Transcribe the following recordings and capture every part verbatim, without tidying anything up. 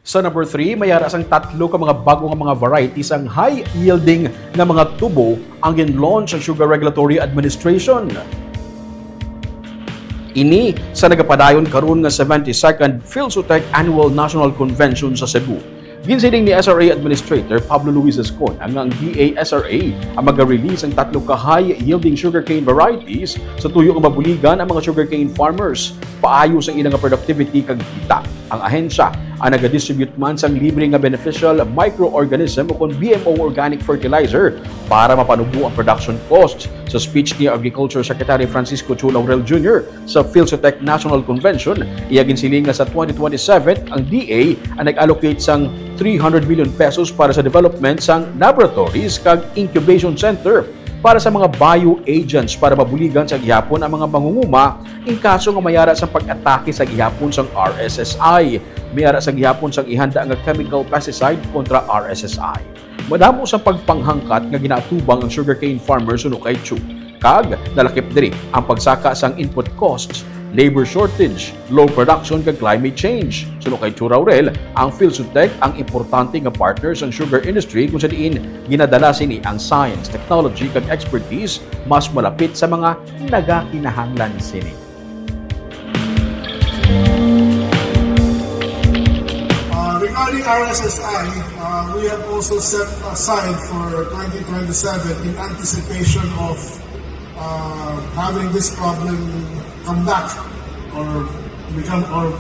Sa number three, may ara sang tatlo ka mga bago nga mga variety sang high-yielding nga mga tubo ang gin-launch sang Sugar Regulatory Administration. Ini sa nagapadayon karon nga seventy-second PhilSUTEC Annual National Convention sa Cebu. Ginsiling ni S R A Administrator Pablo Luis Escona nga ang D A S R A ang maga-release ang tatlo ka high-yielding sugarcane varieties sa tuyo nga mabuligan ang mga sugarcane farmers paayo sa ilang productivity kag kita. Ang ahensya ang nagadistribute man sang libre nga beneficial microorganism o kon B M O organic fertilizer para mapanubo ang production cost. Sa speech ni Agriculture Secretary Francisco Chu Laurel Junior sa PhilSUTEC National Convention, iya ginsiling nga sa twenty twenty-seven ang D A ang nag-allocate sang three hundred million pesos para sa development sang laboratories kag incubation center para sa mga bio agents para mabuligan sa gihapon ang mga mangunguma in kaso nga may ara sang pag-atake sa gihapon sang R S S I, may ara sa gihapon sang ihanda nga chemical pesticide kontra R S S I. Madamo sa pagpanghangkat nga ginaatubang ang sugarcane farmers suno kay Chu, kag nalakip diri ang pagsaka sang input costs, labor shortage, low production kag climate change. Suno kay Chu Laurel, ang PhilSUTEC ang importante nga partner sang sugar industry kung sa diin ginadala sini ang science, technology kag expertise mas malapit sa mga nagakinahanglan sini. Uh, regarding R S S I, uh, we have also set aside for twenty twenty-seven in anticipation of uh, having this problem come back or become, or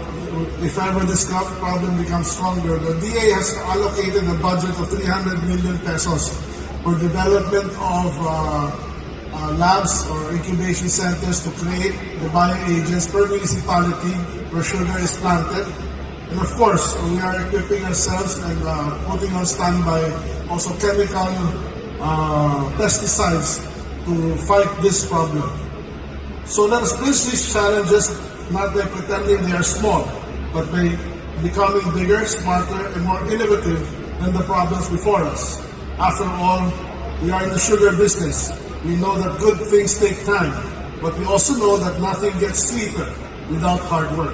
if ever this co- problem becomes stronger, the D A has allocated a budget of three hundred million pesos for development of uh, uh, labs or incubation centers to create the bioagents per municipality where sugar is planted. And of course, we are equipping ourselves and uh, putting on standby also chemical uh, pesticides to fight this problem. So let us face these challenges not by pretending they are small, but by becoming bigger, smarter, and more innovative than the problems before us. After all, we are in the sugar business. We know that good things take time, but we also know that nothing gets sweeter without hard work.